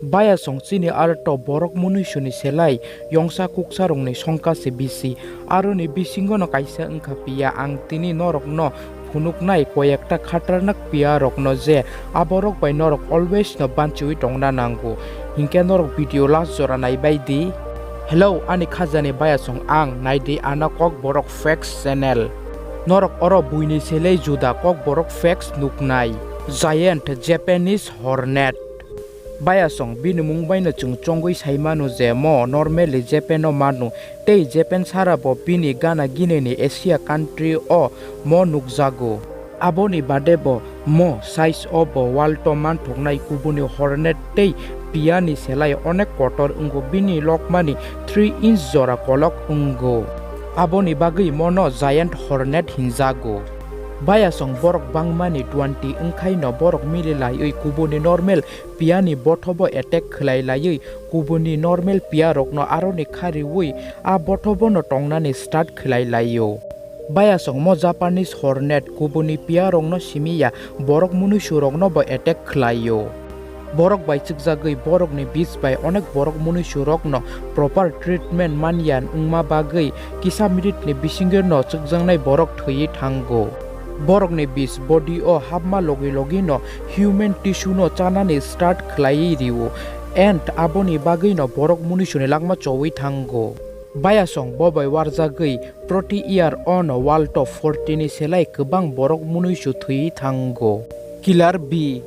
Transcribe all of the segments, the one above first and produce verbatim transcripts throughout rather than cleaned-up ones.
Bayasong chini arto borok munuisuni selai yongsa kuksarokni songka se bisi. Aroni bisingono kaisa wngkha piya, ang tini norokno phunuknai koyekta khatarnak piyarokno je aborok bai norok always no banchiwi tongna nango. Hinkhe norok video last jora naibai di. Hello, ani khajani bayasong ang, naidi ano Kokborok Facts channel. Norok oro buini selai juda Kokborok Facts nuknai. Giant Japanese Hornet. Bayasong bini mung baino chwng chongwi sai mano je mo normally Japan-o mano, tei Japan sara bo bini gana ginini Asia country-o mo nukjago. Aboni bade bo mo size-o bo world-o manthoknai kubuni hornet tei piyani selai onek kotor wngo, bini lokmani three inch jora kolok wngo. Aboni bagwi mono giant hornet hinjago. Bayasong borok bangmani twenty wngkhaino borok mili laiwi kubuni normal piyani bothobo attack khlai laiwi kubuni normal piyarokno aroni khariwi a bothobono tongnani start khlai laio. Bayasong mo Japanese hornet kubuni piyarokno simiya, borok munuisuroknobo attack khlaio. Borok bai chwkjagwi borokni bis bai onek borok munuisurokno proper treatment manya wngma bagwi kisa minute ni bisingirno chwkjaknai borok thwiwi thango. Borokni bis body o hapma logi logi no human tissue no chanani start khlaiwi rio, and aboni bagwi no borok munuisuni langma chowi thango. Bayasong bo bai warjagwi proti year o no world o forty ni selai kwbang borok munuisu thwiwi thango. Killer bee.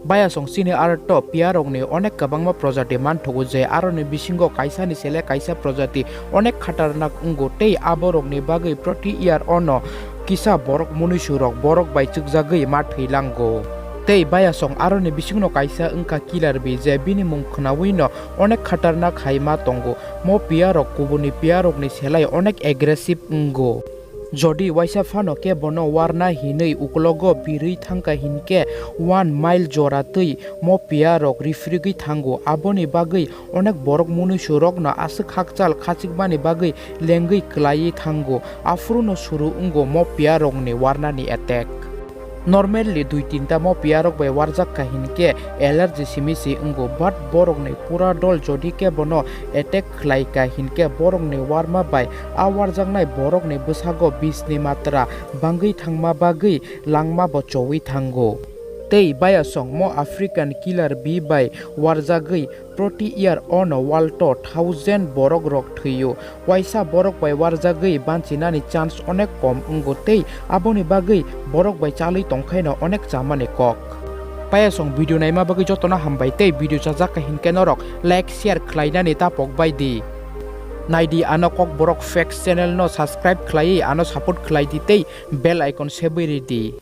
Bayasong chini arto piyarokni onek kwbangma projati manthogo je aroni bisingo kaisani sele kaisa projati onek khatarnak wngo tei aborokni bagwi proti year ono kisa borok munuisurok borok bai chwkjagwi ma thwilango. Tei bayasong aroni bisingno kaisa wngkha killer bee je bini mung khwnawino onek khatarnak hai ma tongo. Mo piyarok kubuni piyarokni selai onek aggressive wngo. Jodi waisa phano kebono warna hinwi uklogo birwi thangkha hinkhe one mile jora twi mo piyarok rifrigwi thango. Aboni bagwi onek borok munuisurokno aswk hakchal khachikmani bagwi lengwi kwlaiwi thango. Aphuruno suru wngo mo piyarokni warnani attack. Normally dui tinta mo piyarok bai warjak kha hinkhe allergy simi se wngo, but borokni pura dol jodi kebono attack khlai kha hinkhe borokni warma bai a warjaknai borokni bwsago bisni matra bangwi thangma bagwi langma bo chowi thango. Tei bayasong mo African killer bee bai warjagwi proti year ono world o thousand borok rok thwio. Waisa borok bai warjagwi banchinani chance onek kom wngo tei aboni bagwi borok bai chalwi tongkhaino onek chamani kok. Payasong video naima bagwi jotono hambai tei video chajak kha hinkhe norok like share khlainani ta pokbai di. Naidi ano Kokborok Facts channel no subscribe khlaiwi ano support khlai di tei bell icon sebwi ridi.